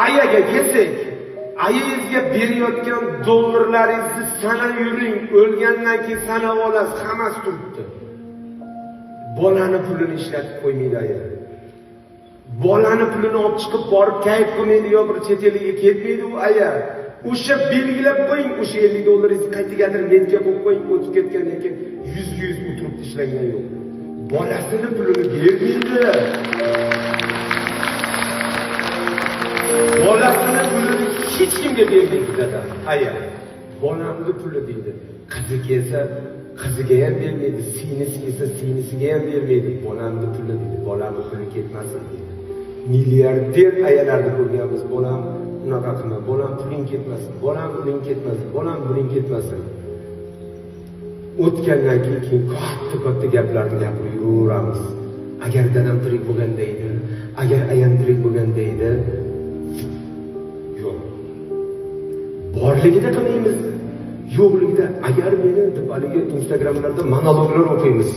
Ayaga kelsak, ayangizga berayotgan dollarlaringizni sanab yuring, o'lgandan keyin sanab olasiz, hammasi turibdi. Bolani pulini ishlatib qo'ymaydi aya. Bolani pulini olib chiqib borib kayf qilmaydi yo bir chet elga ketmaydi u aya. O'sha belgilab qo'ying, o'sha 50 dollaringizni qaytagadir netga qo'yib qo'ying, o'tib ketgandan keyin 100% u turibdi, ishlangan yo'q. Bolasini pulini bermaydi. Bolasini pulini hech kimga bermaydi dada. Aya. Bolamni puli deydi. Qizi kelsa qiziga ham bermaydi, singlisi kelsa singlisiga ham bermaydi. Bolamni puli deydi, bolamni puli ketmasin deydi. Milliarder ayalarni ko'rganmiz, bolam unaqa qilma, bolam puling ketmasin, bolam uning ketmasin, bolam buning ketmasin. O'tgandan keyin katta-katta gaplarni gapirib yuraveramiz. Agar dadam tirik bo'lganda edi, agar ayam tirik bo'lganda edi. Yo'q. Borligida qilmaymiz, yo'qligida agar meni deb haligi Instagramlarda monologlar o'qiymiz.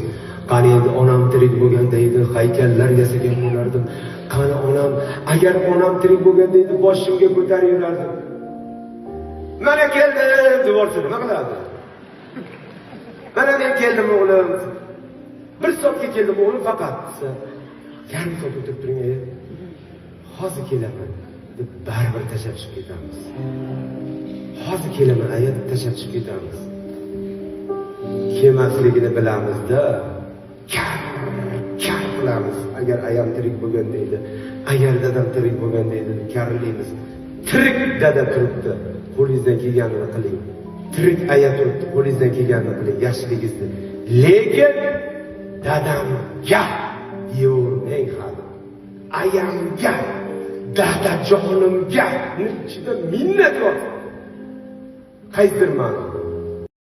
Qani endi onam tirik bo'lganda edi, haykallar yasagan bo'lardim. Qani onam, agar onam tirik bo'lganda edi, boshimga ko'tarib yurardim. Mana keldim deb borsa nima qiladi? Mana men keldim o'g'lim. Bir soatga keldim o'g'lim faqat desa, yarim soat o'tirib turing aya. Hozir kelaman deb baribir tashlab chiqib ketamiz. Hozir kelaman aya deb tashlab chiqib ketamiz. Kelmasligini bilamizda, kar kar qilamiz. Agar ayam tirik bo'lganda edi, agar dadam tirik bo'lganda edi deb karlaymiz. Tirik dada turibdi, qo'lingizdan kelganini qiling. Tirik aya turibdi, qo'lingizdan kelganini qiling, yaxshiligingizni. Lekin dadamga deyavermang hali. Ayamga, dadajonimga ichida minnat yotibdi. Qaysidir ma'noda.